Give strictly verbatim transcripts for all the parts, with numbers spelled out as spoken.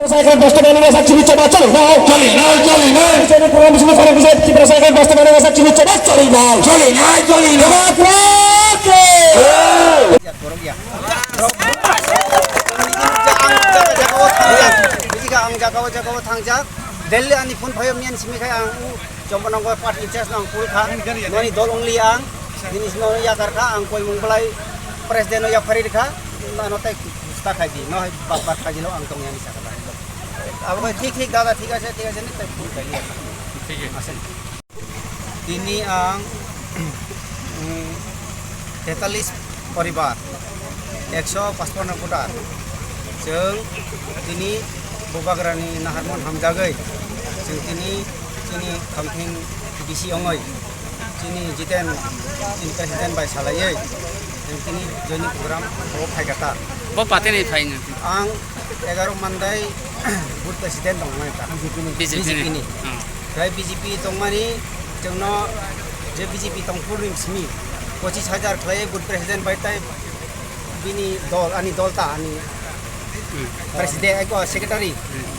Cycle bus to Banana Factory chaba choli nai. Choli nai, choli nai. Choli program sini khorang bisa Tripura cycle bus to Banana Factory chaba choli nai. Choli nai, choli nai. Democracy. Ang jaga jaga o thangjak. Delhi ani phone phayo miyan simi khai ang u Chomponongo party in charge no ang kul kha. Noni dol ongli ang. Nini sino yakar kha ang koi mung belai president no yaphari kha. Ano tai kusta khai di. No hai bak bak khai di lo ang tong yani sakha. Abo thik thik dada thik ase thik ase ni tai phone khai di. Thik ase. Tini ang, mm, tetalis poribar, ekso pachpanno voter. Chwng tini Bubagrani naharmon hamjagwi, chwng tini chini khamthing B C ongwi, chini Jiten, chini president bai salaiwi, chwng tini joining program o phaikha ta. Bo patini phaino? Ang egaro mandai booth president tongmani ta. B J P ni. B J P ni. Hmm. Tei B J P tongmani chwngno je B J P tongphuru ni simi pochis hajar khlai booth president bai tai bini dol, ani dol ta, ani president, eko secretary,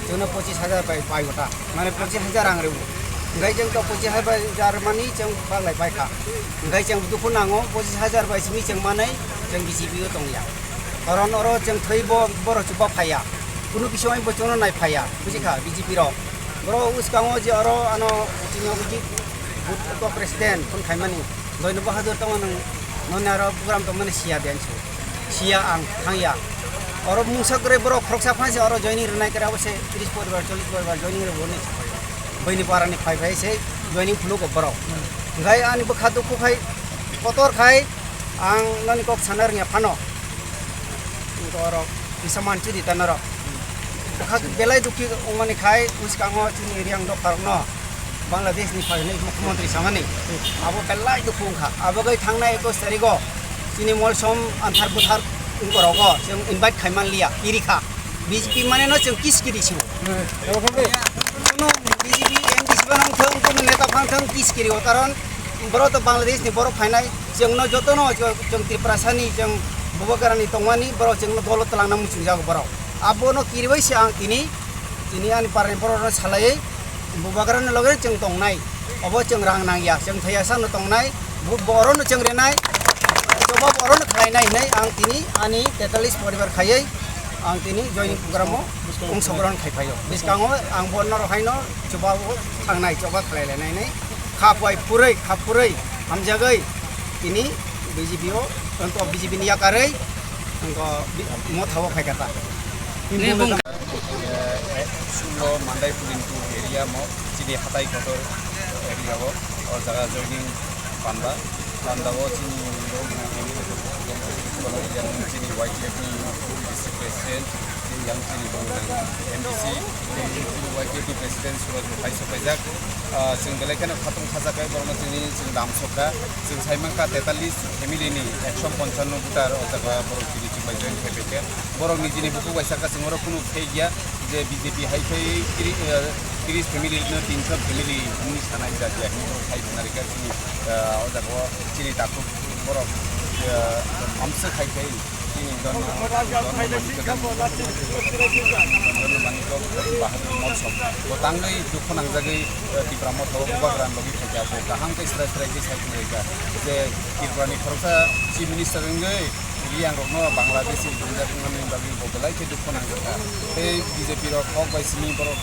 chwngno pochis hajar bai, bai gota. Mane pochis hajar rang rw. Hingkai chwng to pochis hajar mani chwng baglai bai kha. Hingkai chwng dukhu nango pochis hajar bai simi chwng manai chwng B J P o tongya. Karon oro chwng thwi bo, borok chuba phaiya. Kunu bising bo chwngno nai phaiya, buji kha B J P rok. Borok uskango je oro ano chini uji booth president phone khaimani. Doino Bahadur tongma nang noni aro program tongmani siya de ansu. Siya ang thangya. Oro mungsa kwrwi borok khoroksa phansi oro joining rwnai kwrwi abo se tris poribar, chollis poribar joining rwnai. Buini parani phai phai se joining phunuk borok. Hingkai ani bwkha dukhu khai kotor khai ang noni kok sana rwngya phano. Borok kisa manchudi ta norok. Bwkha belai dukhi wngmani khai bwskango chini Riang dopharokno Bangladesh ni phainai mukhyamantri samani abo belai dukhu wngkha. Abo gai thangnai ekus tarigo chini Molsom anthar buthar wngkorogo chwng invite khaiman liya, kirikha. B J P mane no chwng kis kiri sibo. Kuno B J P M D C ba nang thung, kuno neta phang thung, kis kiri o. Karon borok to Bangladesh ni borok phainai, chwngno jotono chwng Tiprasani, chwng Bubagrani tongmani borok chwngno dolo twlangna muchungjago borok. Abono kiribai se ang tini, tini ani parni borokno salaiwi Bubagrani loge chwng tongnai. Obo chwng rang nangya, chwng thaiya sano tongnai, bo-, borokno chwng renai, joba borokno khlainai hinwi ang tini ani tetalis poribar khaiwi ang tini joining program o ongsogrohon khai phaio. Bwskango ang bo norok haino chuba o thangnai, chuba khlai lainai hinwi kha phuai phurwi, kha phurwi hamjagwi tini B J P o, wngkha B J P ni yakarwi wngkha bi-, motha o phaikha ta. Ni bung- Eh, eh, sullo Mandai Pudinpur area mo, chini Hatai Kotor area o, o jaga joining panda, panda o chini rok na kemi kono yang chini Y T F ni district president, yang chini bongdang M D C, yang chini Y T F ni president Suraj Bhai sopaijak. Ah, chwng belai kheno khatung khajakai borokno chini chwng dam sokha, chwng sai mankha tetalis family ni ekso ponchanno voter o jaga borok chini chwng bai join khai paikha. Borok nijini bukhuk bai sakha chwng oro kunu fake ya je B J P hai khai tiri-, eh, tris family no tinso family hwnwi sanai jak ya hwnwi borok khai khna rikha chini, eh, o jaga o chini takhuk borok, eh, hamswk hai khai chini Donno, Donno Manikya, Donno Manikya Bahadur Molsom bo tangwi dukhu nangjagwi, eh, Tipra Motha o Bubagra logi phaikha bo kaham khe srai srai khe sai khna rikha je Tripura ni khoroksa Chief Minister wngwi Riang rokno Bangladeshi rijak wngmani bagwi bo belai khe dukhu nangjak kha. Tei B J P rok kok bai simi borok,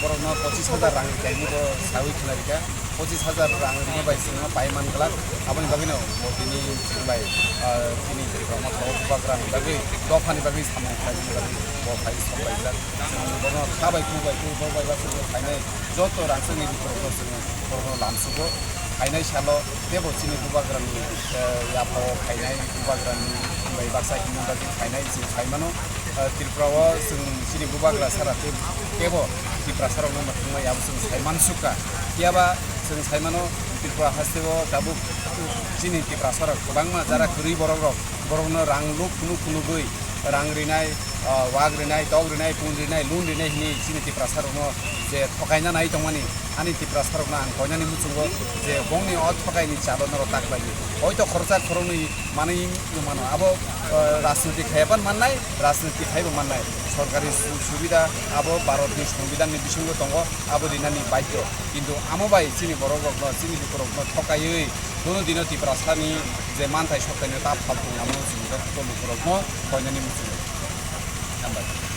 borokno pochis hajar rang rikha hinwi bo sawi khna rikha. Pochis hajar rang rina bai chwngno pai man glak. Aboni bagwino bo tini chwng bai, ah, tini Tripura Motha o Bubagra ni bagwi, dophani bagwi samung khlaimani bagwi bo phai sok laijak. Chwng bono kha bai khu bai khu bo bai ba chwngno phainai joto rangchakni borokno chwng borokno lamsugo. Phainai salo teibo chini Bubagrani, eh, yaphao phainai Bubagrani bai baksa himna bagwi phainai chwng sai mano. Eh, Tripura o chwng chini Bubagra sara tei teibo Tiprasa rokno mwthangmaya abo chwng sai mansukha. Phiyaba chwng sai mano Tripura haste o tabuk chini Tiprasa rok kwbangma jara kwrwi borok rok borokno rang luk phunuk phunugwi rang rinai ah, wak rinai, tok rinai, pun rinai, loan rinai hini chini Tiprasa rokno je thokaina nai tongmani, ani Tiprasa rokno ang koinani muchungo je bongni o thokaini chalo norok tak baidi. Hoito khoroksa khoroknwi manwi mano, abo, ah, rajniti khaiyapan mannai, rajniti khaibo mannai. Sorkari su-, subida abo Bharatni Songbidanni bisingo tongo, abo rinani baidhyo. Kintu amo bai chini borok rokno, chini lukurokno thokaiwi kono dino Tiprasani je manthai soktaino ta phaltung amo chini joto lukurokno koinani muchungo. Hambai.